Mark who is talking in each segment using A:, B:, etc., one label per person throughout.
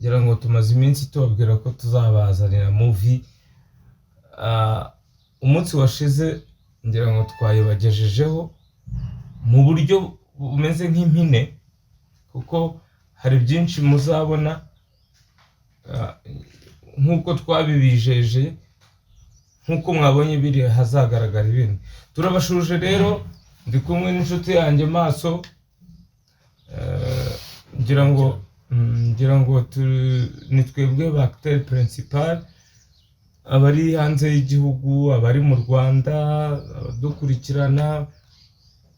A: Ngira ngo tumaze iminsi tubabwira ko tuzabazanira movie. Umunsi washize ngira ngo twayibagejejeho mu buryo bumeze nk'impine, kuko hari byinshi muzabona, nk'uko twabibijeje, nk'uko mwabonye biri hazagaragara ibindi. Turabashuje rero, ndi kumwe n'inshuti yanjye Maso. Ngira ngo ni twebwe ba acteur principal, abari hanze y'igihugu, abari mu Rwanda, abadukurikirana,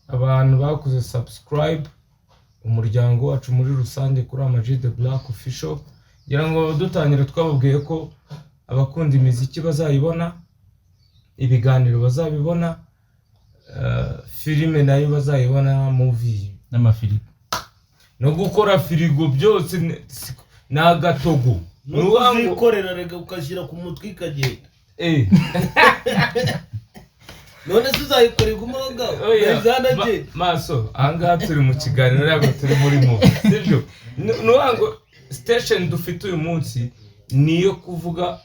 A: abantu bakoze subscribe, umuryango wacu muri rusange kuri Ama G The Black Official. Ngira ngo dutangira twababwiye ko abakunda imiziki bazayibona, ibiganiro bazabibona, filime nayo bazayibona, movie
B: n'amafirigo.
A: No gukora firigo byose ni agatogo.
C: No
A: Ni ukuvuga ngo
C: kuzikorera rega, ukashyira ku mutwe ikagenda. None se uzayikorera igumaho ngaho?
A: Oya,
C: Ntizanagenda.
A: Maso, ahangaha turi mu kiganiro, ntabwo turi muri movie, sibyo? Ni ukuvuga ngo station dufite uyu munsi ni iyo kuvuga,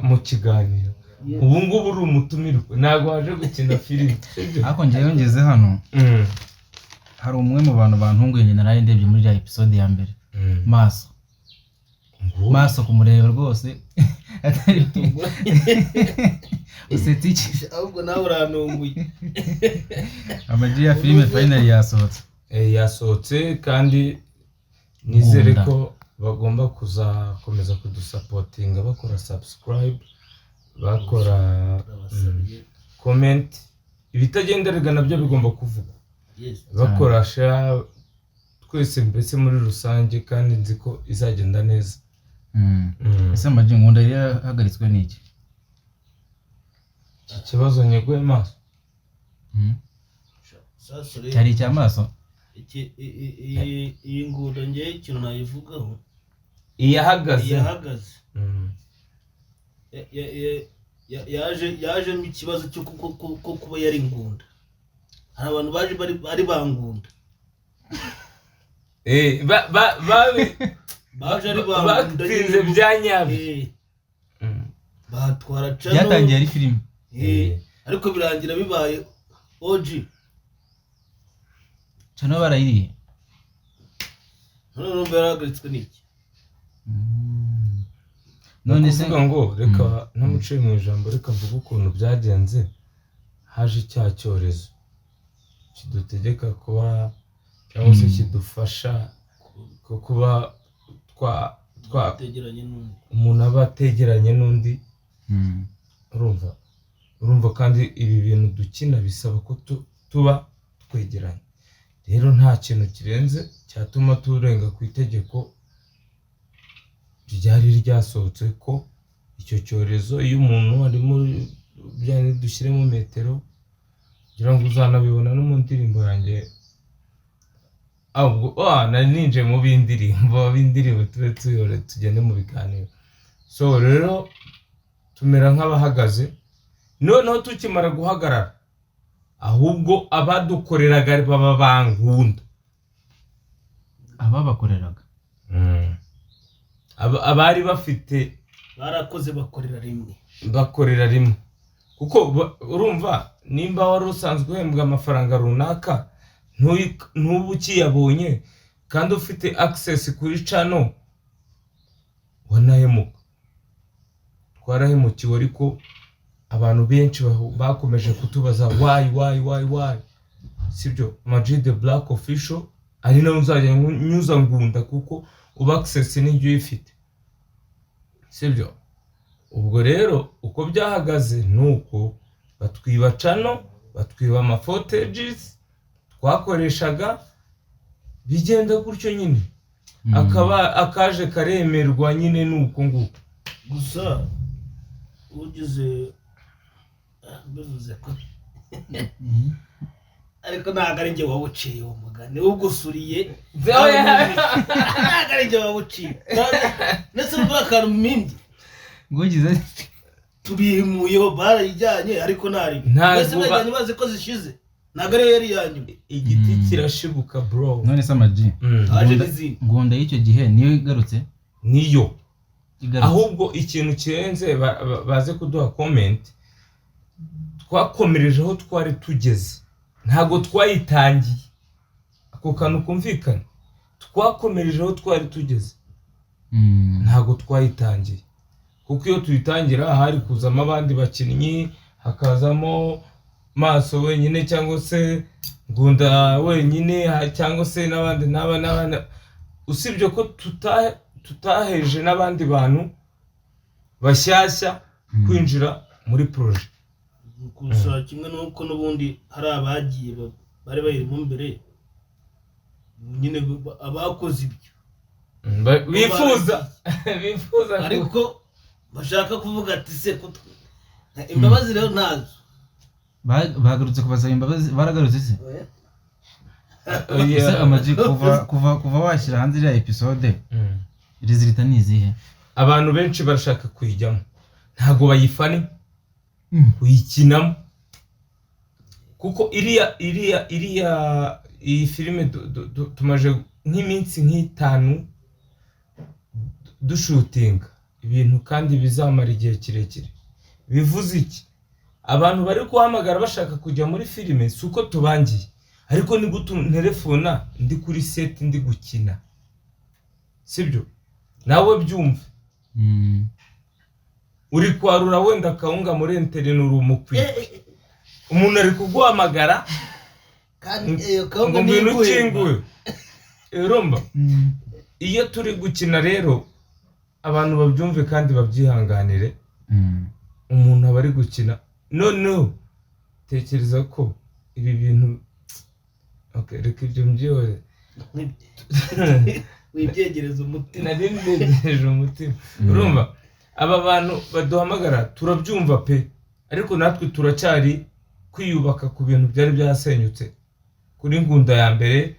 A: mu kiganiro. Ubu ngubu uri umutumirwa, ntabwo waje gukina filime, sibyo?
B: Ariko ngewe ngeze hano, hari umwe mu bantu bantunguye. Njye naraye ndebye muri iriya episode ya mbere, Maso. Maso kumureba rwose atari usetse iki?
C: Ahubwo nawe urantunguye.
B: Ama G, ya filime finally yasohotse.
A: Yasohotse kandi nizere
B: Ngunda.
A: ko bagomba kuzakomeza kudusupportinga, bakora subscribe, bakora
C: Turabasabye.
A: comment. Ibitagendererwa nabyo bigomba kuvugwa. Bakora share, twese mbese muri rusange, kandi nzi ko izagenda neza.
B: Ese Ama G, Ngunda yari yahagaritswe n'iki?
A: Iki kibazo nyeguye, Maso.
C: Sasa rero,
B: Cyari icya Maso.
C: iyi Ngunda, ngewe ikintu nayivugaho,
A: Iyahagaze.
C: Iyahagaze, yajemo ikibazo cyo kuba yari Ngunda. Hari abantu baje bari bangunda. Baje ari bangunda.
A: Batinze
C: Nyine.
A: bya nyabyo.
C: Batwara channel.
B: Byatangiye ari filime.
C: Ariko birangira bibaye OG.
B: Channel barayiriye.
C: None urumva yarahagaritswe n'iki?
B: None se
A: Kuvuga ngo reka ntamuciye mu ijambo, reka mvuge ukuntu byagenze. Haje cya cyorezo kidutegeka kuba, cyangwa se kidufasha ko kuba twa
C: Tegeranye n'undi.
A: Umuntu aba ategeranye n'undi. Urumva kandi ibi bintu dukina bisaba ko tuba twegeranye. Rero nta kintu kirenze cyatuma turenga ku itegeko ryari ryasohotse ko icyo cyorezo, iyo umuntu ari muri bya, dushyiremo metero. Kugira ngo uzanabibona no mu ndirimbo yanjye. Ubwo nari ninjiye mu b'indirimbo, tube tuyore tugende mu biganiro. So rero tumera nk'abahagaze. Noneho tukimara guhagarara, ahubwo abadukoreraga baba bangunda.
B: Ababakoreraga?
A: Abari bafite.
C: Barakoze, bakorera rimwe.
A: Bakorera rimwe, kuko urumva nimba wari usanzwe uhembwa amafaranga runaka, ntuba ukiyabonye kandi ufite access kuri channel, wanahemuka. Twarahemukiwe, ariko abantu benshi bakomeje kutubaza why, why, why, why, sibyo? Ama G The Black Official ari nawe uzajya nyuza Ngunda, kuko uba access n'ibyo uyifite, sibyo? Ubwo rero uko byahagaze ni uko batwiba channel, batwiba ama footages twakoreshaga, bigenda gutyo nyine. Akaba akaje karemerwa nyine, ni uko nguko.
C: Gusa ugize, bivuze ko, ariko ntabwo ari njye wawuciye uwo mugani ugusuriye, ntabwo ari njye wawuciye. Ndetse n'ubwo akantu mpimbye.
B: Ngo ugize?
C: Tubimuyeho, barayijyanye, ariko ntari
A: Ntabwo
C: mbese bajyanye bazi ko zishize, ntabwo ariyo yari iya nyuma.
A: Igiti kirashibuka, bro.
B: None se Ama G,
C: Haje
B: Ngunda-
C: n'izindi.
B: Ngunda y'icyo gihe niyo igarutse?
A: Niyo.
B: Igarutse.
A: Ahubwo ikintu kirenze, baze kuduha comment. Twakomereje aho twari tugeze, ntabwo twayitangiye. Ako kantu kumvikana, twakomereje aho twari tugeze, ntabwo twayitangiye, kuko iyo tuyitangira hari kuzamo abandi bakinnyi, hakazamo Maso wenyine cyangwa se Ngunda wenyine, cyangwa se n'abandi n'aba n'abandi. Usibye ko tutaheje n'abandi bantu bashyashya kwinjira muri projet.
C: Gusa kimwe n'uko n'ubundi hari abagiye bari bayirimo mbere nyine, abakoze ibyo
A: Bifuza
C: ariko bashaka kuvuga ati se ko imbabazi rero ntazo.
B: Bagarutse kubasaba imbabazi, baragarutse se?
A: Oya.
B: Ese Ama-G, kuva washyira hanze iriya episode, résultat ni izihe?
A: Abantu benshi barashaka kuyijyamo, ntabwo bayifane kuyikinamo, kuko iriya iyi filime tumaze nk'iminsi nk'itanu dushutinga ibintu, kandi bizamara igihe kirekire. Bivuze iki? Abantu bari guhamagara bashaka kujya muri filime, si uko tubangiye, ariko ni gute nterefona ndi kuri set ndi gukina? Sibyo? Nawe byumve. Uri kwarura wenda akawunga muri interineti, uri umukwi, umuntu ari kuguhamagara
C: Kandi iyo
A: ngo
C: kawunga
A: ngwino
C: ntiguhemba.
A: Ukinguye, urumva? Iyo turi gukina rero, abantu babyumve kandi babyihanganire. Umuntu aba ari gukina. Noneho tekereza ko ibi bintu, okay, reka ibyo mbyihore.
C: Wibyegereza umutima.
A: Nari mbegereje umutima. Urumva, aba bantu baduhamagara turabyumva pe, ariko natwe turacyari kwiyubaka ku bintu byari byasenyutse kuri Ngunda ya mbere.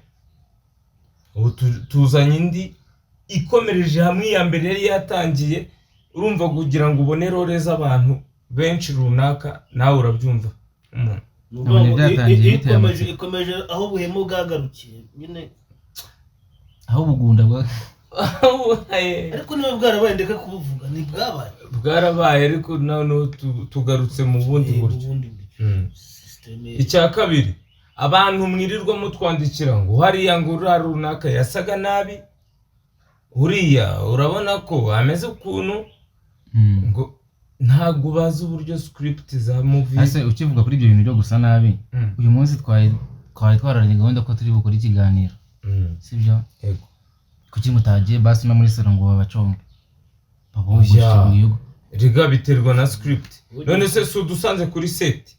A: Ubu tuzanye indi ikomereje hamwe iya mbere yari yatangiye. Urumva, kugira ngo ubone role z'abantu benshi runaka, nawe urabyumva.
C: Ni ukuvuga ngo
B: Nabonye byatangiye biteye amatsiko.
C: Ikomeje aho ubuhemu bwagarukiye nyine.
B: Aho ubugunda bwa
C: Ariko niba bwarabaye, ndeka kubuvuga, ntibwabaye.
A: Bwarabaye, ariko noneho tugarutse mu bundi buryo.
C: Ubundi buryo. Système.
A: Icya kabiri, abantu mwirirwa mutwandikira ngo hariya, ngo uriya runaka yasaga nabi, uriya urabona ko ameze ukuntu, ngo ntabwo bazi uburyo script za movie.
B: Ese ukivuga kuri ibyo bintu byo gusa nabi, uyu munsi twari twararanye gahunda ko turi bukore ikiganiro, sibyo?
A: Yego.
B: Kuki mutagiye basi no muri salon ngo babaconge, babogoshe?
A: Oya.
B: Bwiyugo.
A: Rega biterwa na script. None se si udusanze kuri set?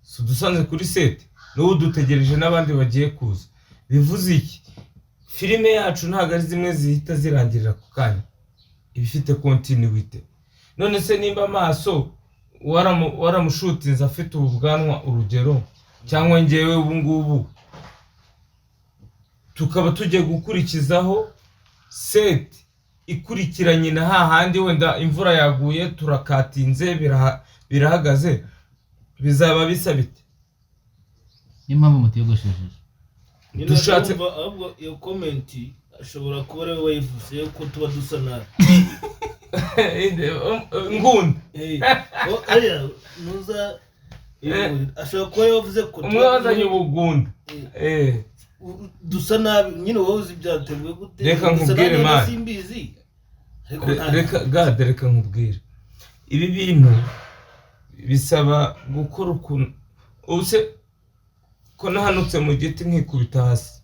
A: Si udusanze kuri set? N'ubu dutegereje n'abandi bagiye kuza. Bivuze iki? Filime yacu ntabwo ari zimwe zihita zirangirira ku kanya, iba ifite continuité. None se nimba Amaso waramushutinze afite ubu bwanwa, urugero, cyangwa ngewe ubu ngubu, tukaba tugiye gukurikizaho set ikurikiranye na hahandi wenda imvura yaguye, turakatinze, birahagaze, bizaba bisa bite?
B: Niyo mpamvu mutiyogoshesheje.
C: Nyine urumva, ahubwo iyo comment ashobora kuba ariwe wayivuze ko tuba dusa nabi.
A: Ngunda.
C: Eh, ariya nuza ashobora kuba ariwe wavuze ko
A: Umwe wazanye ubugunda.
C: Dusa nabi nyine, wowe uzi byateguwe gute?
A: Reka
C: Dusa
A: nkubwire,
C: nabi
A: man.
C: simbizi, ariko
A: Reka gade, reka nkubwire, ibi bintu bisaba gukora ukuntu. Ubu se ko nahanutse mu giti nkikubita hasi?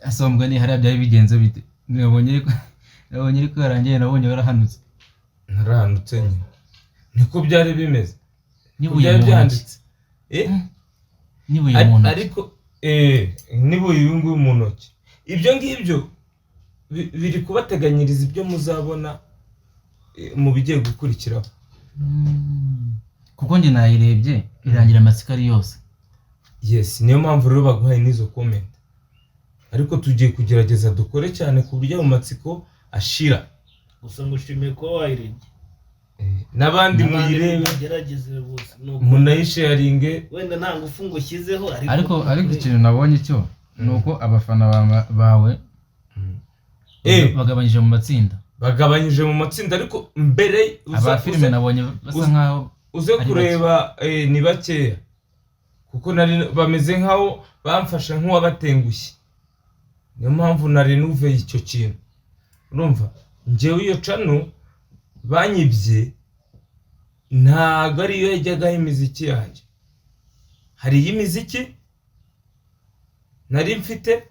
B: Ese wa mugani hariya byari bigenze bite? Nabonye ariko yarangiye, nabonye warahanutse.
A: Narahanutse nyine, niko byari bimeze.
B: N'ibuye
A: Byari
B: mu ntoki.
A: byanditse.
B: N'ibuye mu ntoki.
A: Ariko n'ibuye uyu nguyu mu ntoki, ibyo ngibyo biri kubateganyiriza ibyo muzabona mu bigiye gukurikiraho.
B: Kuko njye nayirebye irangira amatsiko ari yose.
A: Yes, niyo mpamvu rero baguhaye n'izo comment. Ariko tugiye kugerageza dukore cyane ku buryo ayo matsiko ashira.
C: Gusa ngushimiye kuba wayirebye.
A: N'abandi muyirebe.
C: Mugerageze bose Nuko
A: Munayisharinge.
C: wenda nta ngufu ngo ushyizeho, ariko
B: Ariko ikintu nabonye cyo ni uko abafana bawe Bagabanyije mu matsinda.
A: Bagabanyije mu matsinda, ariko mbere
B: aba filime nabonye basa nkaho
A: uze kureba ni bakeya, kuko nari bameze nkaho bamfashe nk'uwabatengushye, niyo mpamvu nari nuveye icyo kintu. Urumva njyewe iyo channel banyibye ntago ariyo yajyagaho imiziki yanjye. Hari iy'imiziki nari mfite,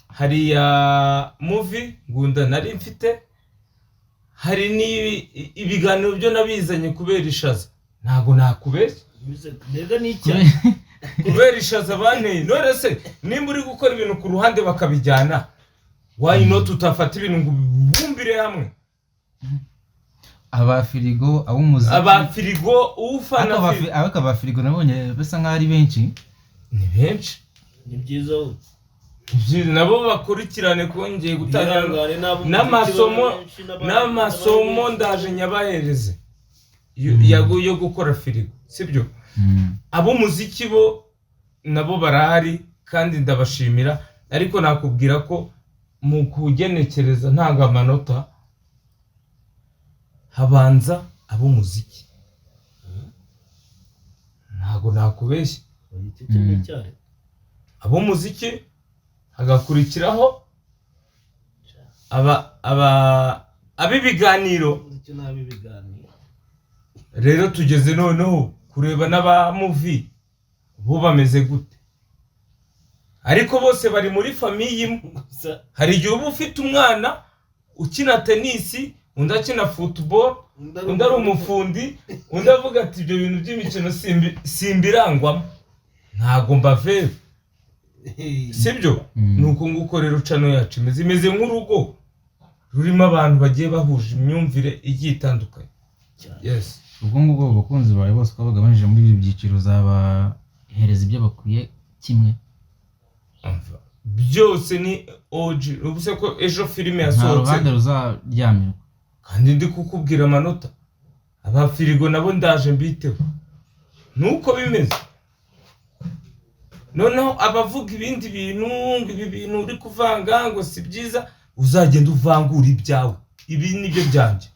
A: hari iya movie Ngunda nari mfite, hari n'ibiganiro byo nabizanye kubera ishaza. Ntago nakubeshya kubera ishaza banteye. None se nimba uri gukora ibintu ku ruhande bakabijyana, why not utafata ibintu ngo ubibumbire hamwe?
B: Aba firigo, ab'umuziki,
A: aba firigo, ufana
B: aba firigo nabonye basa nkaho ari benshi.
A: Ni benshi,
C: ni byiza
A: nabo bakurikirane kongeye gutanga n'amasomo ndaje nyabahereze yo gukora firigo, sibyo? Ab'umuziki bo nabo barahari kandi ndabashimira, ariko nakubwira ko mu kugenekereza ntango amanota habanza ab'umuziki. Ntago nakubeshya, ab'umuziki hagakurikiraho ab'ibiganiro. Rero tugeze noneho kureba n'aba movie bo bameze gute, ariko bose bari muri famille imwe. Hari igihe uba ufite umwana ukina tenisi, undi akina football, undi ari umufundi, undi avuga ati ibyo bintu by'imikino simbirangwamo, ntago mbavera, sibyo? Nuko nguko rero channel yacu imeze nk'urugo rurimo abantu bagiye bahuje imyumvire igiye itandukanye. Yes,
B: ubwo ngubwo abakunzi bawe bose uko bagabanyije muri ibi byiciro uzabahereza ibyo bakwiye kimwe
A: byose ni OG. Ubuse ko ejo filime yasohotse
B: nta ruhande ruzaryamirwa,
A: kandi ndi kukubwira amanota. Aba firigo nabo ndaje mbiteho nuko bimeze. Noneho abavuga ibindi bintu ngo ibi bintu uri kuvanga ngo si byiza, uzagenda uvangura ibyawe, ibi nibyo byanjye.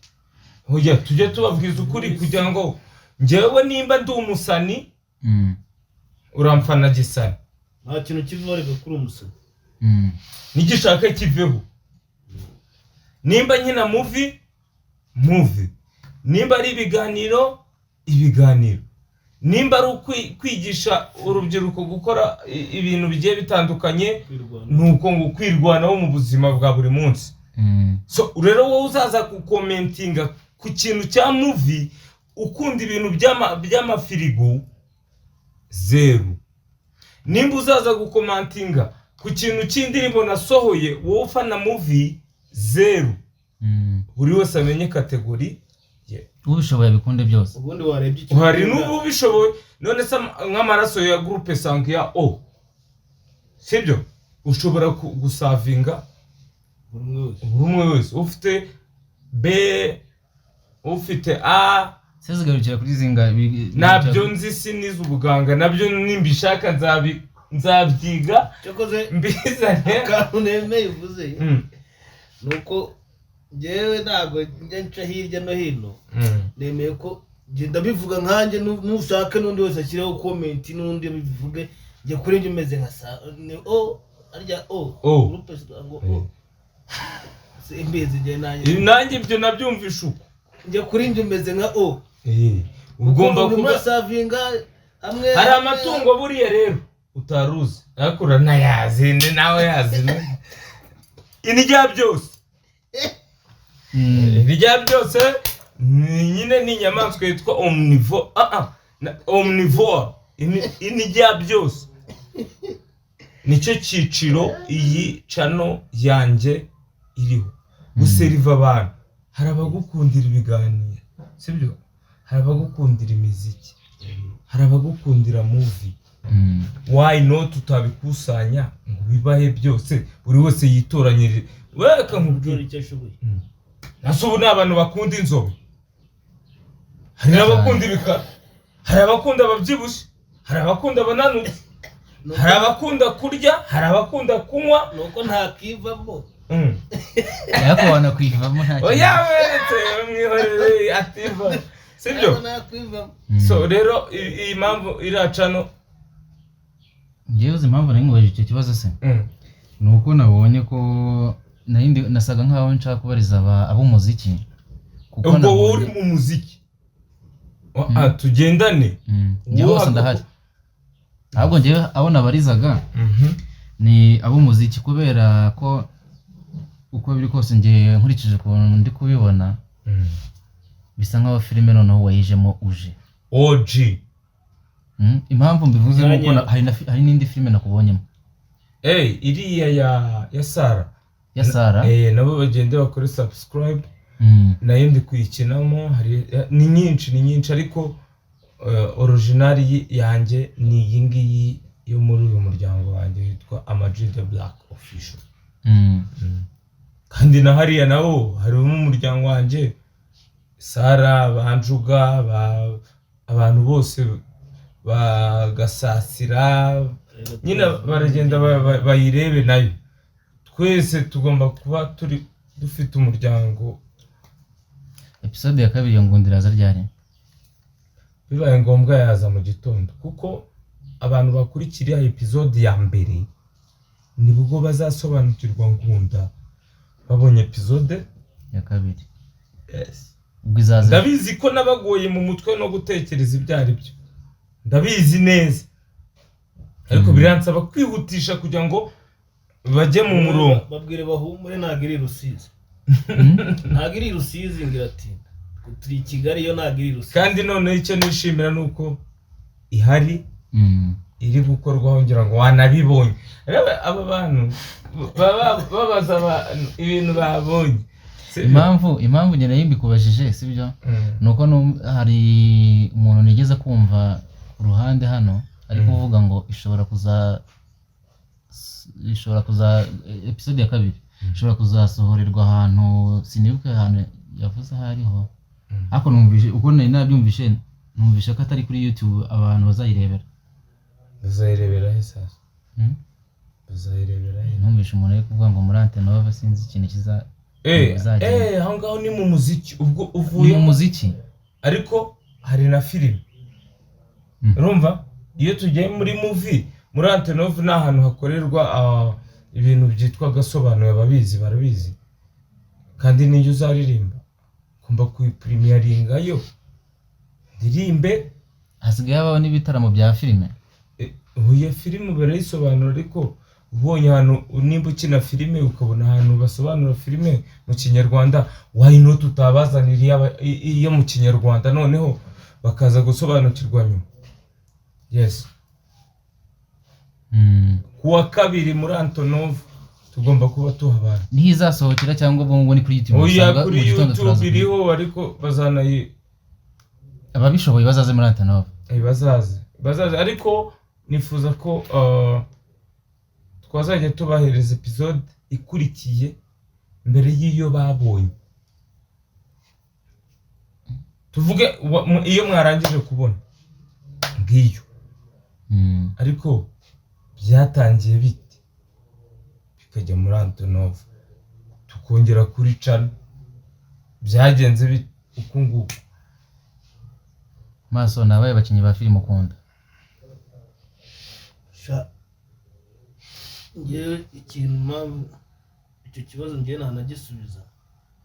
A: Hoya tujye tubabwiza ukuri kugira ngo njyewe nimba ndi umusani uramfana gisani,
C: nta kintu kivaho reka kuri umusani
A: nigishaka kiveho. Nimba nkina movie, nimba ari ibiganiro, ibiganiro, nimba ari kwigisha urubyiruko gukora ibintu bigiye bitandukanye, nuko ngo kwirwanaho mu buzima bwa buri munsi. So rero wowe uzaza gukomentinga ku kintu cya movie ukunda ibintu by'amafirigo, zeru. Nimba uzaza gukomentinga ku kintu cy'indirimbo nasohoye wowe ufana movie, zeru. Buri wese amenye kategori ye,
B: ubishoboye bikunde byose.
C: Ubundi warebye icyo
A: hari n'ubu bishoboye. None se nk'amaraso ya groupe sanguin ya O, sibyo? Ushobora gusavinga buri umwe wese, ufite B, ufite A,
B: sezigarukira kuri zinga
A: nabyo nzi sinize ubuganga, nabyo nimbishaka nzabyiga
C: cyokoze
A: mbizane.
C: Akantu nemeye uvuze nuko njyewe ntago njya nca hirya no hino, nemeye ko ngenda bivuga nkanjye, nushake n'undi wese ashyireho comment n'undi bivuge. Njye kuri njye umeze nka ni O arya O groupe ngo O simbizi njye
A: nanjye ibyo nabyumvisha uko
C: njye kuri njye umeze nka O.
A: Ugomba kuba
C: savinga hamwe.
A: Hari amatungo buriya rero utaruzi ariko uranayazi nawe yazi indya byose. Indya byose nyine ni inyamaswa yitwa omnivore. Omnivore indya byose nicyo cyiciro iyi channel yanjye iriho, guseriva abantu. Hari abagukundira ibiganiro, sibyo? Hari abagukundira imiziki, hari abagukundira movie. Why not utabikusanya ngo bibahe byose, buri wese yitoranyirire. Weka nkubwire
C: icyo ashoboye.
A: Nase ubu ni abantu bakunda inzobe, hari n'abakunda ibikara, hari abakunda ababyibushye, hari abakunda abananutse, hari abakunda kurya, hari abakunda kunywa.
C: Nuko ntakivamo.
B: Ariko wanakwivamo nta
A: Oya, weretse mwihorere ativa, sibyo?
C: Ntabwo nakwivamo.
A: So rero iyi mpamvu iracano.
B: Njyewe uzi impamvu nari nkubajije icyo kibazo se? Ni uko nabonye ko nasaga nkaho nshaka kubariza ab'umuziki, kuko
A: Ubwo wowe uri mu muziki, tugendane.
B: Njyewe hose ndahari, ahubwo njyewe abo nabarizaga ni ab'umuziki, kubera ko uko biri kose njye nkurikije ukuntu ndi kubibona, bisa nkaho filime noneho wayijemo uje.
A: OG.
B: Impamvu mbivuze ni uko hari n'indi filime nakubonyemo.
A: Iriya ya Sara.
B: Ya Sara.
A: Nabo bagende bakore subscribe. Nayo ndi kuyikinamo, hari ni nyinshi ariko original yanjye ni iyi ngiyi yo muri uyu muryango wanjye witwa Ama G The Black Official. Kandi na hariya nabo harimo umuryango wanjye, Sara, Banjuga, abantu bose bagasasira nyine baragenda bayirebe nayo. Twese tugomba kuba turi dufite umuryango.
B: Episode ya kabiri ngo ndiraza ryari?
A: Bibaye ngombwa yaza mu gitondo, kuko abantu bakurikira episode ya mbere nibwo bazasobanukirwa Ngunda babonye episode
B: ya kabiri.
A: Yes.
B: Ubwo izaza.
A: Ndabizi ko nabagoye mu mutwe no gutekereza ibyo ari byo, ndabizi neza, ariko biransaba kwihutisha kugira ngo bajye mu murongo.
C: Babwire bahumure, ntabwo iri Rusizi. Ntabwo iri Rusizi ngo iratinda. Turi i Kigali, yo ntabwo iri Rusizi.
A: Kandi noneho icyo nishimira ni uko ihari iri gukorwaho, ngira ngo wanabibonye. Rero aba bantu babaza ibintu babonye.
B: Impamvu njye nayo mbikubajije, sibyo? Nuko hari umuntu nigeze kumva ku ruhande hano ari kuvuga ngo ishobora kuza episode ya kabiri ishobora kuzasohorerwa ahantu, sinibuke ahantu yavuze aho ariho, ariko numvise uko nari nabyumvise, numvise ko atari kuri YouTube abantu bazayirebera.
A: Bazayirebera he sasa? Bazayirebera he?
B: Numvise umuntu ari kuvuga ngo muri Antenova, sinzi ikintu kiza.
A: Aho ngaho ni mu muziki, ubwo uvuye
B: mu muziki,
A: ariko hari na filime. Urumva iyo tugiye muri movie, muri Antenova ni ahantu hakorerwa ibintu byitwa gasobanuye, ababizi barabizi. Kandi niyo uzaririmba ugomba kuyipremieringa yo ndirimbe.
B: Hasigaye habaho n'ibitaramo bya filime.
A: Uya filime barayisobanura, ariko ubonye ahantu nimba ukina filime ukabona ahantu basobanura filime mu Kinyarwanda, why not utabazanira iyo mu Kinyarwanda noneho bakaza gusobanukirwa nyuma. Yes. Kuwa kabiri muri Antonov tugomba kuba tuhabana.
B: Niho izasohokera cyangwa ubwo ngo ni kuri YouTube?
A: Oya, kuri YouTube iriho, ariko bazanayi
B: ababishoboye bazaze muri Antonov.
A: Bazaze, ariko nifuza ko twazajya tubahereza episode ikurikiye mbere y'iyo babonye. Tuvuge iyo mwarangije kubona ngiyo. Ariko byatangiye bite bikajya muri Antonov tukongera kuri channel, byagenze bite uku nguku?
B: Maso nabaye abakinnyi ba filime ukunda.
C: Ngewe ikintu mpamvu icyo kibazo ngewe ntanagisubiza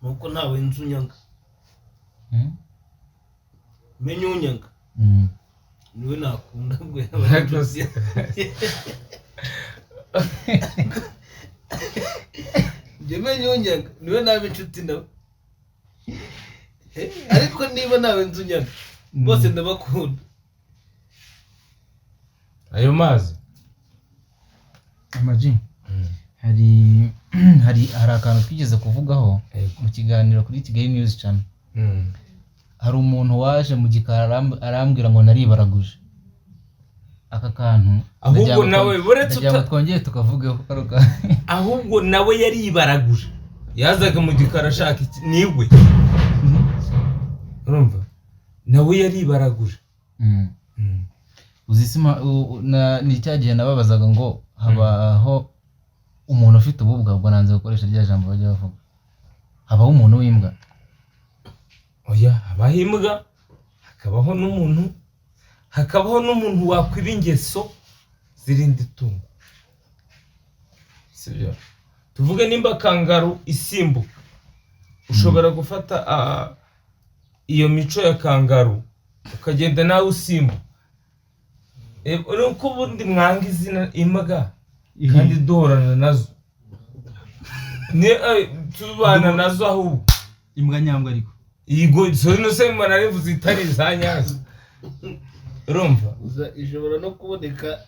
C: nuko ntawe nzi unyanga. Menye unyanga niwe nakunda ubwo yaba. Njye menye unyanga niwe naba inshuti nawe, ariko niba ntawe nzi unyanga bose ndabakunda.
A: Ayo mazi
B: Ama G, hari akantu twigeze kuvugaho mu kiganiro kuri Kigali News Channel. Hari umuntu waje mu gikari arambwira ngo naribaraguje. Aka kantu
A: ahubwo nawe buretse
B: twongeye tukavugeho karuka.
A: Ahubwo nawe yaribaraguje, yazaga mu gikari ashaka iki niwe. Urumva nawe yaribaraguje.
B: Uzisima ni cyagihe nababazaga ngo habaho Umuntu ufite ububwa, ubwo nanze gukoresha rya jambo bajya bavuga, habaho umuntu w'imbwa.
A: Oya, habaho imbwa, hakabaho n'umuntu, hakabaho n'umuntu wakwiba ingeso z'irindi tungo, sibyo? Tuvuge nimba kangaru isimbuka, ushobora gufata iyo mico ya kangaru ukagenda nawe usimbuka. Nuko ubundi mwanga izina imbwa kandi duhorana nazo, ni tubana nazo ahubwo.
B: Imbwa nyambwa ariko.
A: Yego, so no se mbona narivuze itari iza nyazo, urumva?
C: Gusa ishobora no kuboneka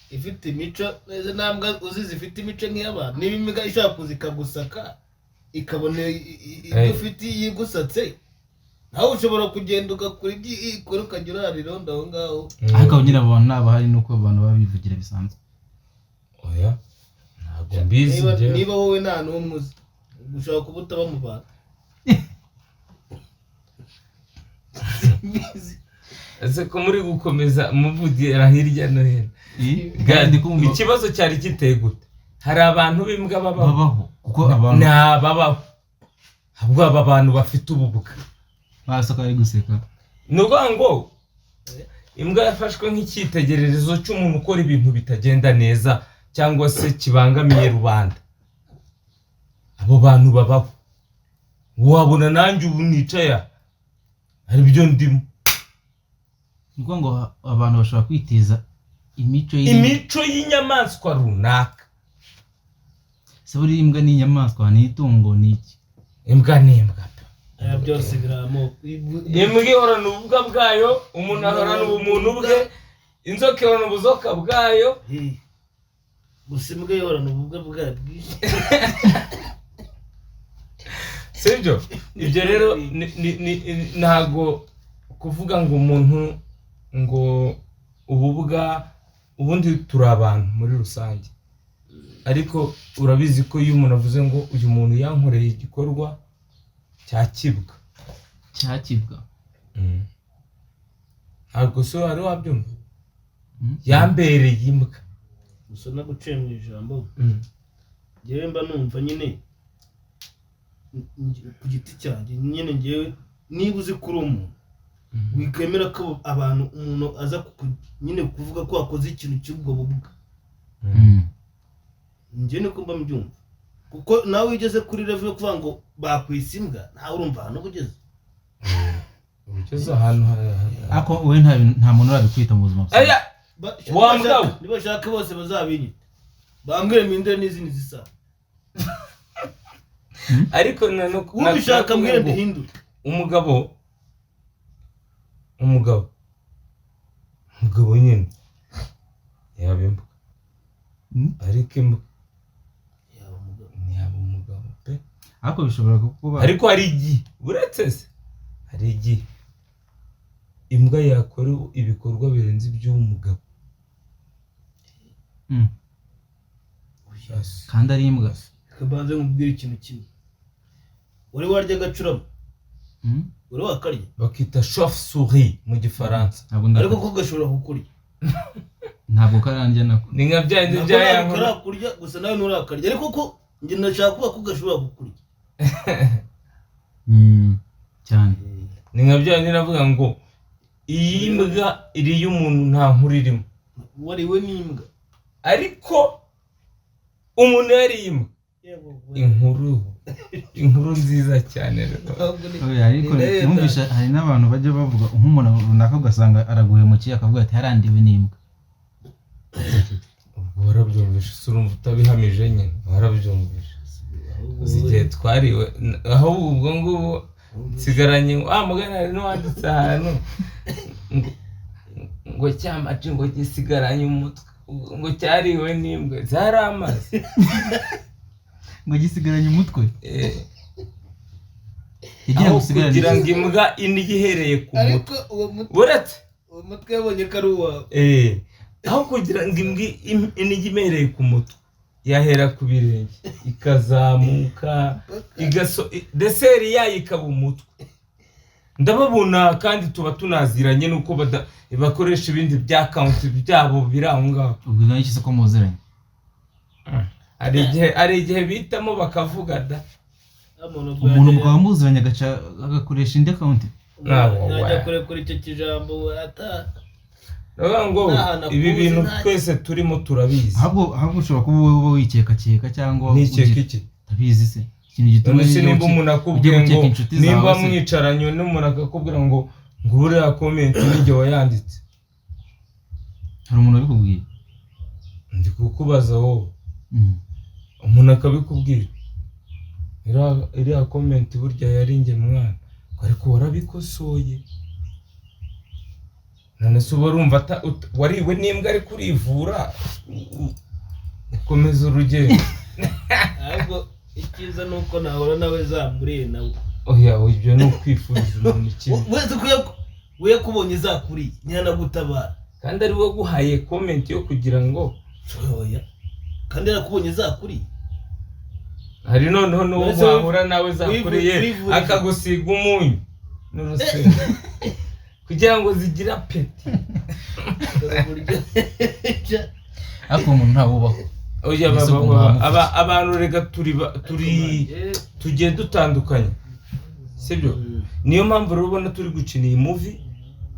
C: ifite imico neza, nta mbwa uzi zifite imico nk'iy'abantu. Niba imbwa ishobora kuza ikagusaka, ikabona ibyo ufite yigusatse, nawe ushobora kugenda ugakora ibyo ikora, ukajya urara irondo aho ngaho.
B: Ariko nyine abo bantu ntabwo hari n'uko abantu baba bivugira bisanzwe.
A: Oya, ntabwo mbizi njyewe.
C: Niba wowe nta n'umwe uzi, ushobora kuba utaba mu bantu. Mbizi.
A: Ese ko muri gukomeza muvugira hirya no hino?
B: Kandi kumva
A: Ikibazo cyari giteye gute? Hari abantu b'imbwa babaho?
B: Babaho, kuko abantu
A: Nta babaho, ahubwo aba bantu bafite ububwa.
B: Basoka bari guseka.
A: Ni ukuvuga ngo imbwa yafashwe nk'icyitegererezo cy'umuntu ukora ibintu bitagenda neza cyangwa se kibangamiye rubanda. Abo bantu babaho, wabona nanjye ubu nicaye aha hari ibyo ndimo.
B: Ni ukuvuga ngo abantu bashobora kwiteza imico y'indi
A: Imico y'inyamaswa runaka.
B: Se buriya imbwa ni inyamaswa, ni itungo, ni iki?
A: Imbwa ni imbwa pe.
C: Aya byose biri amoko.
A: Imbwa ihorana ububwa bwayo, umuntu ahorana ubumuntu bwe, inzoka ihorana ubuzoka bwayo.
C: Gusa imbwa ihorana ububwa bwayo bwinshi.
A: Sibyo? Ibyo rero ntago kuvuga ngo umuntu ngo ububwa, ubundi turi abantu muri rusange, ariko urabizi ko iyo umuntu avuze ngo uyu muntu yankoreye igikorwa cya kibwa.
B: Cya kibwa.
A: Ntabwo se wari wabyumva? Yambereye imbwa.
C: Gusa naguciye mu ijambo, njyewe mba numva nyine ku giti cyanjye nyine, njyewe niba uzi ko uri umuntu, wikemera ko abantu umuntu aza nyine kuvuga ko wakoze ikintu cy'ubwo bubwa. Njye niko mba mbyumva, kuko nawe ugeze kuri level yo kuvuga ngo bakwise imbwa, nawe urumva ahantu uba ugeze.
A: Ugeze ahantu
B: Ariko wowe nta muntu urabikwita mu buzima busanzwe.
A: Aya! Wa mbwa we!
C: Nibashaka bose bazabinyita, bambwire mpindure n'izindi zisa.
A: Ariko
C: Ubishaka mbwire
A: ngo
C: mbihindure.
A: Umugabo nyine yaba imbwa. Ariko imbwa
C: Yaba umugabo.
A: Ntiyaba umugabo pe.
B: Ariko bishobora kuba.
A: Ariko hari igihe, uretse se, hari igihe imbwa yakora ibikorwa birenze iby'umugabo. Yes.
B: Kandi ari imbwa.
C: Reka mbanze nkubwire ikintu kimwe. Wari warya agacurama? Wari wakarya?
A: Bakita chauve-souris mu gifaransa.
B: Ntabwo ndakarya.
C: Ariko ko gashobora kukurya.
B: Ntabwo karandya nako.
A: Ni nka bya bindi
C: Ntabwo
A: bya
C: ntabwo
A: ya nkuru.
C: karakurya, gusa nawe nturakarya, ariko ko njye ndashaka kuvuga ko gashobora kukurya.
B: Cyane.
A: Ni nka bya bindi navuga ngo iyi mbwa iriye umuntu nta nkuru irimo.
C: Wariwe n'imbwa.
A: Ariko umuntu yariye imbwa. Inkuru nziza cyane rero.
C: Ntabwo ni-
B: Oya, ariko
C: ni nayo
B: numvisha hari n'abantu bajya bavuga nk'umuntu runaka ugasanga araguhemukiye akavuga ati harandiwe n'imbwa.
A: Ubwo warabyumvishe, se urumva utabihamije nyine, warabyumvishe. Uzi igihe twariwe, ahubwo ubwo ngubu nsigaranye wa mugani, hari n'uwanditse ahantu ngo cyamaci ngo gisigaranye umutwe ngo cyariwe n'imbwa zari amazi.
B: Ngo gisigaranye umutwe? Yagira ngo
A: Aho
B: usigarane
A: kugira
B: iki?
A: ngo imbwa indyo ihereye ku
C: Ariko
A: mutwe.
C: uwo mutwe,
A: Uretse
C: uwo mutwe yabonye ko ari uwawe.
A: Aho kugira ngo imbwa indyo imereye ku mutwe, yahera ku birenge ikazamuka, deseri yayo ikaba umutwe. Ndababona kandi tuba tunaziranye nuko bakoresha ibindi bya account byabo biri aho ngaho.
B: Ubwo nayo iki se ko muziranye?
A: Hari igihe bitamo bakavuga da.
B: Umuntu mukaba muziranye agakoresha indi account.
C: Najya kure kuri icyo kijambo ata.
A: Ngo ibi bintu twese turimo turabizi.
B: Ahubwo ushobora kuba wowe wikeka cyangwa
A: nikeka iki?
B: Tabizi se. Ikintu gituma
A: niba umuntu akubwiye ngo nimba mwicaranye n'umuntu akakubwira ngo buriya comment nijye wayanditse.
B: Hari umuntu abikubwiye?
A: Ndi kukubaza wowe. Umuntu akabikubwira. Iriya comment burya yari njye mwana. Ariko warabikosoye. None se uba urumva wariwe n'imbwa ariko urivura ukomeza urugendo.
C: Ahubwo icyiza ni uko nahora nawe zamuriye nawe.
A: Oya ibyo ni ukwifuriza umuntu ikibi.
C: Wese we kubonye zakuriye nyanagutabara.
A: Kandi ari we guhaye comment yo kugira ngo
C: oya. Kandi yarakubonye zakuriye.
A: Hari noneho n'uwo wahura nawe zakuriye akagusiga umunyu n'urusenda kugira ngo zigira apeti.
B: Ariko umuntu ntawubaho.
A: Oya abantu rega turi tugiye dutandukanye, sibyo? Niyo mpamvu rero ubona turi gukina iyi movie,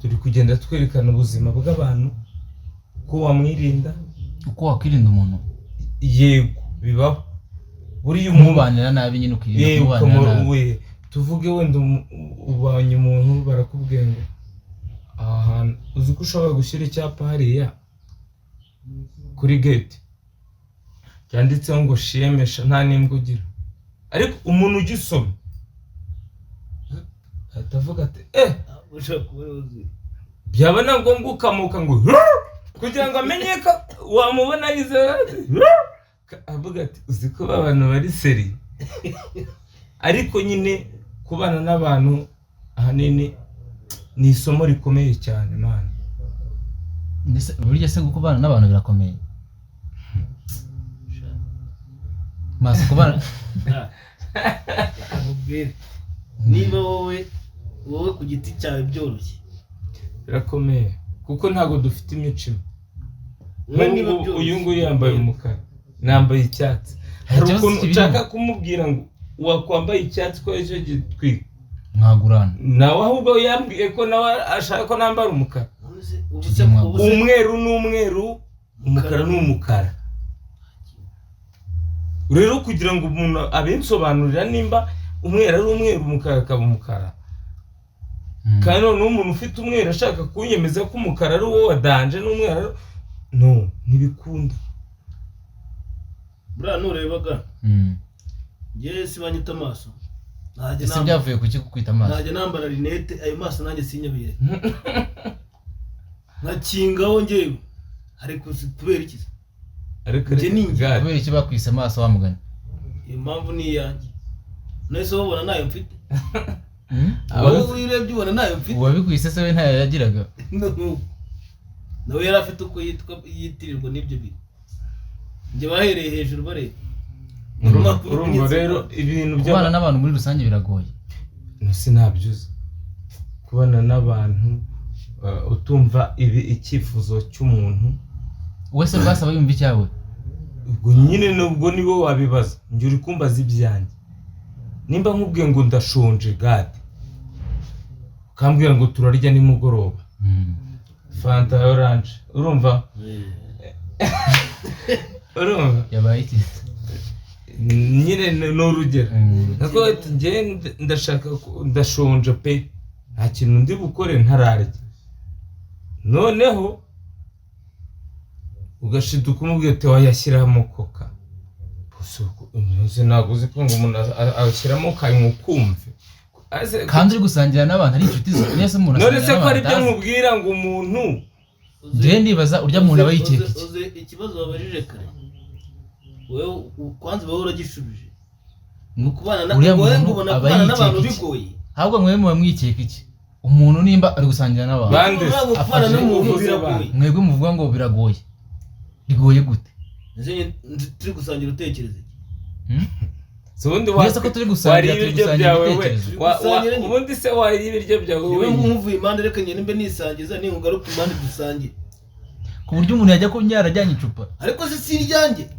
A: turi kugenda twerekana ubuzima bw'abantu ko wamwirinda,
B: uko wakwirinda umuntu.
A: Yego bibaho. Buriya
B: umubanira nabi nyine ukirinda kumubanira nabi.
A: Tuvuge wenda ubanye umuntu barakubwiye ngo aha hantu uzi ko ushobora gushyira icyapa hariya kuri gate cyanditseho ngo shemesha nta n'imbwa ugira, ariko umuntu ugisoma ahita avuga ati byaba na ngombwa ukamuka ngo kugira ngo amenye ko wamubona yize avuga ati uzi ko abantu bari seri. Ariko nyine kubana n'abantu ahanini ni isomo rikomeye cyane man.
B: Burya se kubana n'abantu birakomeye. Maso kubana
C: niba wowe ku giti cyawe byoroshye
A: birakomeye kuko ntago dufite imico. Uyu nguyu yambaye umukara nambaye icyatsi. Hari ukuntu ushaka kumubwira ngo wakwambaye icyatsi ko ejo gitwika
B: mwagurana
A: nawe, ahubwo yambwiye ko nawe ashaka ko nambara umukara. Umweru n'umweru, umukara n'umukara. Rero kugira ngo umuntu abensobanurira nimba umweru ari umweru umukara akaba umukara, kandi noneho umuntu ufite umweru ashaka kunyemeza ko umukara ari uwo wadanje n'umweru no ntibikunda.
C: Buriya nurebaga njye si banyita amaso.
B: Ese byavuye kuki kukwita amaso?
C: Najya nambara rinete ayo maso nanjye sinyabire nkakingaho njyewe. Ariko kubera iki?
A: Ariko
B: kubera iki bakwise amaso wa mugani?
C: Impamvu ni iyanjye. Nahise babona nayo mfite. Wowe urebye ubona nayo mfite.
B: Uwabikwise se we ntayo yagiraga.
C: Nawe yari afite uko yitwa yitirirwa n'ibyo bintu. Njye bahereye hejuru bareba.
A: Urumva rero ibintu
B: kubana n'abantu muri rusange biragoye.
A: Sinabyuze kubana n'abantu utumva ibi icyifuzo cy'umuntu
B: wese basaba yumva icyawe.
A: Ubwo nyine nubwo nibo wabibaza, njye uri kumbaza ibyanjye. Nimba nkubwiye ngo ndashonje gade, ukambwira ngo turarya nimugoroba fanta ya orange, urumva? Urumva
B: yabaye iki?
A: Nyine ni urugero. Nako njye ndashaka ndashonje pe, nta kintu ndi bukore ntararya. Noneho ugashiduka umubwiye ati wayashyiramo koka. Ntabwo uzi ko ngo umuntu ashyiramo kanywa ukumve.
B: Kandi uri gusangira n'abantu ari inshuti zawe. Nese umuntu
A: none se ko ari byo nkubwira ngo umuntu
B: njye ndibaza urya muntu aba yikeka iki?
C: Ikibazo wabajije kare wewe kwanza wowe uragishubije. Kubana n'abantu bigoye.
B: Ahubwo mwe muba mwikeka iki? Umuntu nimba ari gusangira n'abantu
C: kubana n'umuntu biragoye.
B: Mwebwe muvuga ngo biragoye. Bigoye gute?
C: Turi gusangira utekereza iki?
A: Ubundi
B: ko turi gusangira ibitekerezo.
A: Ubundi se wariye ibiryo byawe
C: wenyine? Nkuvuye impande reka ngende mbe nisangiza ningaruka impande dusangire.
B: Ku buryo umuntu yajya kunyara ajyanye icupa.
C: Ariko se si iryanjye.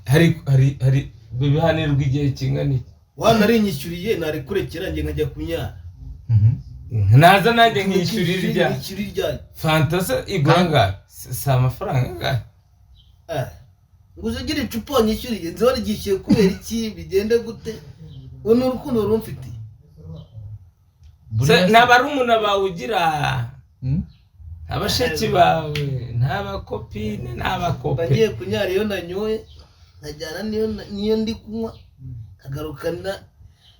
A: Hari bihanirwa igihe kingana iki?
C: Wanarinyishyuriye narikurekera, njye nkajya kunyara.
A: Naza nanjye nkishyura irya.
C: Nkishyura iryanjye.
A: Fanta se igura angahe? Si amafaranga angahe?
C: Ngo uze ugira icupa wanyishyuriye, nzi waryishyuye kubera iki, bigende gute? Ubu ni urukundo rumfitiye.
B: Buriya se-
A: Nta barumuna bawe ugira, abashiki bawe, nta bakopine, nta bakope.
C: Ngiye kunyara iyo nanyoye, nkajyana niyo ndi kunywa, nkagaruka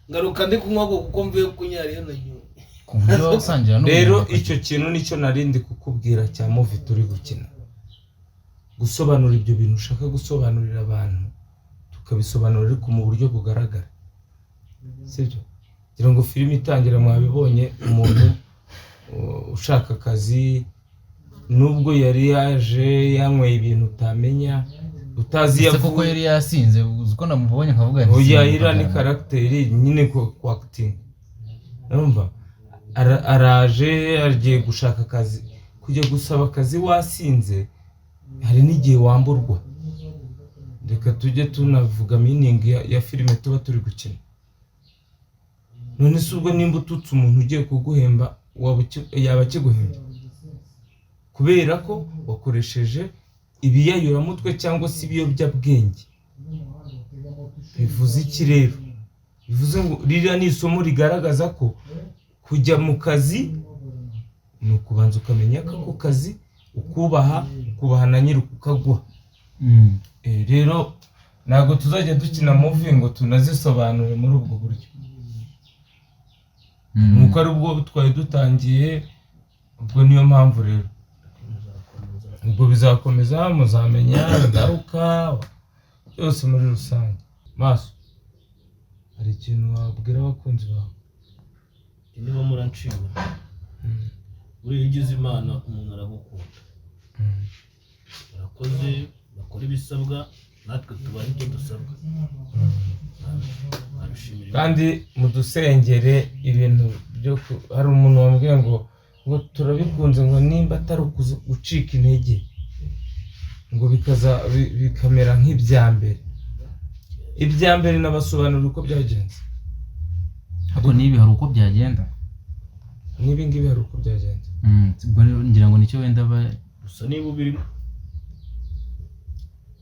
C: ngaruka ndi kunywa kuko mvuye kunyara iyo nanyoye.
B: Ku buryo usangira n'umuntu
A: Rero icyo kintu nicyo narindi kukubwira cya movie turi gukina, gusobanura ibyo bintu ushaka gusobanurira abantu, tukabisobanura ariko mu buryo bugaragara, sibyo? Kugira ngo filime itangira mwabibonye, umuntu ushaka akazi, nubwo yari yaje yanyweye ibintu utamenya, utazi
B: Ese koko
A: yavuye.
B: yari yasinze? Uzi ko namubonye nkavuga nti
A: Oya,
B: sinzi
A: iriya ni
B: kubyara.
A: caractère nyine ku acting. Urumva araje agiye gushaka akazi. Kujya gusaba akazi wasinze, hari n'igihe wamburwa. Reka tujye tunavuga meaning ya filime tuba turi gukina. None se ubwo nimba ututse umuntu ugiye kuguhemba, yaba akiguhembye kubera ko wakoresheje ibiyayuramutwe cyangwa se ibiyobyabwenge? Bivuze iki rero? Bivuze ngo ririya ni isomo rigaragaza ko kujya mu kazi ni ukubanza ukamenya ko ako kazi ukubaha, ukubaha na nyiri kukaguha. Rero ntabwo tuzajya dukina movie ngo tunazisobanure muri ubwo buryo. Nuko ari ubwo twari dutangiye, ubwo niyo mpamvu rero ubwo bizakomeza, muzamenya ingaruka byose muri rusange. Maso, hari ikintu wabwira abakunzi bawe?
C: Niba muranshima, buriya iyo ugize Imana umuntu aragukunda. Barakoze, bakora ibisabwa, natwe tubaha ibyo dusabwa. Nabishimira Imana.
A: Kandi mudusengere ibintu byo hari umuntu wambwiye ngo turabikunze, ngo nimba atari gucika intege, ngo bikamera nk'ibya mbere. Ibya mbere nabasobanurira uko byagenze.
B: Ariko n'ibi hari uko byagenda.
A: N'ibi ngibi hari uko byagenze.
B: Ubwo rero ngira ngo nicyo wenda ba
C: Gusa niba ubirimo,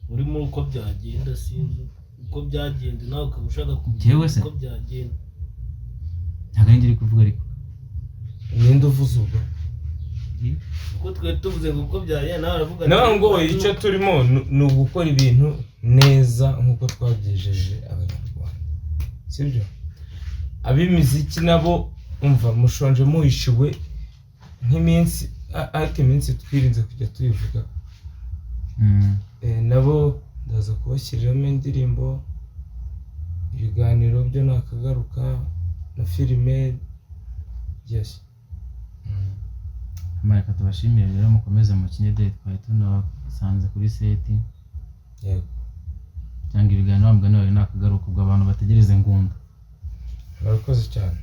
C: urimo uko byagenda, sinzi uko byagenze, nawe ukaba ushaka kumenya
B: Njyewe se?
C: uko byagenda.
B: Ntabwo ari njye uri kuvuga ariko.
A: Ninde uvuze ubwo?
C: Kuko twari tuvuze ngo uko byagenda, nawe aravuga ati,
A: Nawe ngo icyo turimo ni ugukora ibintu neza nk'uko twabyijeje Abanyarwanda, sibyo? Ab'imiziki nabo umva mushonje muhishiwe nk'iminsi, ariko iminsi twirinze kujya tuyivuga. Nabo ndaza kubashyiriramo indirimbo, ibiganiro byo nakagaruka na filime, yes.
B: Reka tubashimire rero, mukomeze mukine de twari tunabasanze kuri set.
A: Yego.
B: Cyangwa ibiganiro wa mugani wawe nakagaruka, ubwo abantu bategereze Ngunda.
A: Murakoze cyane.